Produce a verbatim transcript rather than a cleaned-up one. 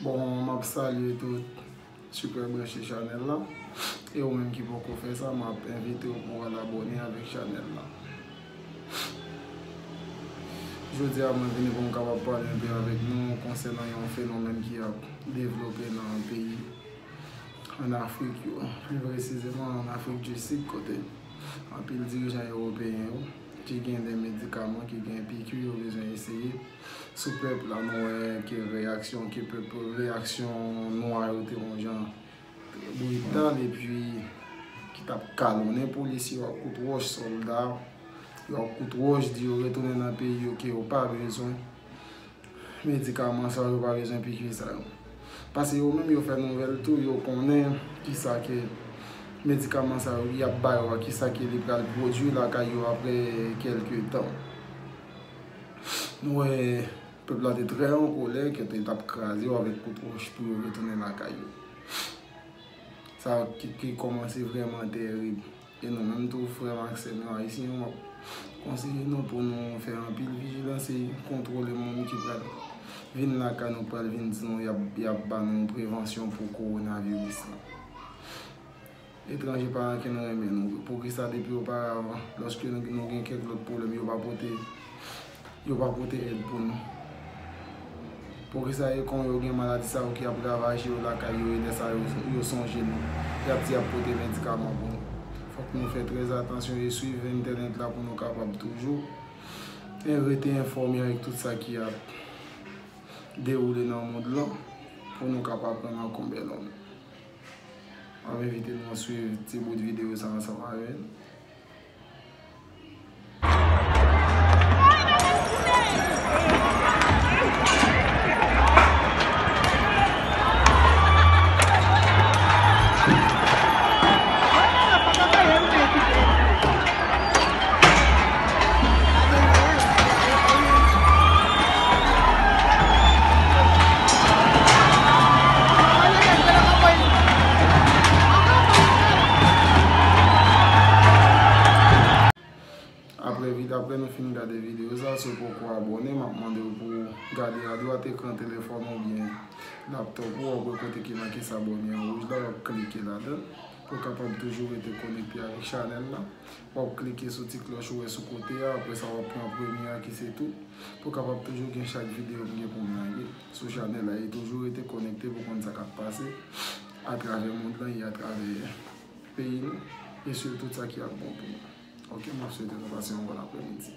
Bon, m ap salye tout sipè branche chanèl la. E ou menm ki poko fè sa, m ap envite w pou w al abòne avèk chanèl la. Jodi a, mwen vini pou m kapab pale enpe avèk nou konsènan yon fenomèn ki ap devlope nan peyi ann Afrik yo, pli presizeman ann Afrik di Sid, kote anpil dirijan ewopeyen yo ki gen de medikaman, ki gen piki yo bezwen eseye sou pèp la. Nou wè ke reyaksyon ke pèp, reyaksyon nwa yo te yon jan brital, epi ki t ap kalonnen polis yo ak kout wòch, sòlda yo ak kout wòch, di yo retounen nan peyi yo, ke yo pa bezwen medikaman sa yo, yo pa bezwen piki sa yo. Paske yo menm yo fè nouvèl tou, yo konnen kisa ke medikaman sa yo y ap ba yo a, kisa ke li pral pwodui lakay yo apre kèlke tan. Nou wè pèp la te trè an kolè, ke te t ap kraze yo avèk kout wòch pou yo retounen lakay yo. Sa ki, ki kòmanse vrèman tèrib. E nou menm tou, frè m ak sè m yo ayisyen yo, m ap konseye nou pou nou fè anpil vijilans e kontwole moun ki pral vin lakay nou, pral vin di nou y ap, y ap ba nou prevansyon pou kowonaviris la. Etranje pa ankenn renmen nou. Poukisa depi oparavan, lòske nou, nou gen kèk lòt pwoblèm, yo pa pote, yo pa pote èd pou nou? Poukisa e kon yo gen maladi sa yo ki ap ravaje yo lakay yo, e lè sa yo, yo sonje nou, y ap di y ap pote medikaman pou nou? Fòk nou fè trè atansyon e swiv entènèt la pou nou kapab toujou, e, rete enfòme avèk tout sa ki ap dewoule nan mond lan, pou nou kapab pran nan konbè lonn. M ap envite nou swiv ti bout videyo sa ansanm avè n. Apre vid-, apre nou fin gade videyo sa, si w poko abòne, m ap mande w pou w gade adwat ekran telefòn ou byen laptòp ou, w ap wè kote ki make s'abonner an wouj la, w ap klike ladan l pou w kapab toujou rete konekte avèk chanèl la. W ap klike sou ti klòch ou wè sou kote a, apre sa w ap pran premye a ki se tout, pou w kapab toujou gen chak videyo m gen pou m lage sou chanèl la e toujou rete konekte pou konn sa k ap pase atravè mond lan e atravè peyi nou e sitou sa ki ap bon pou nou. Ok, m ap swete nou pase yon bòn aprèmidi.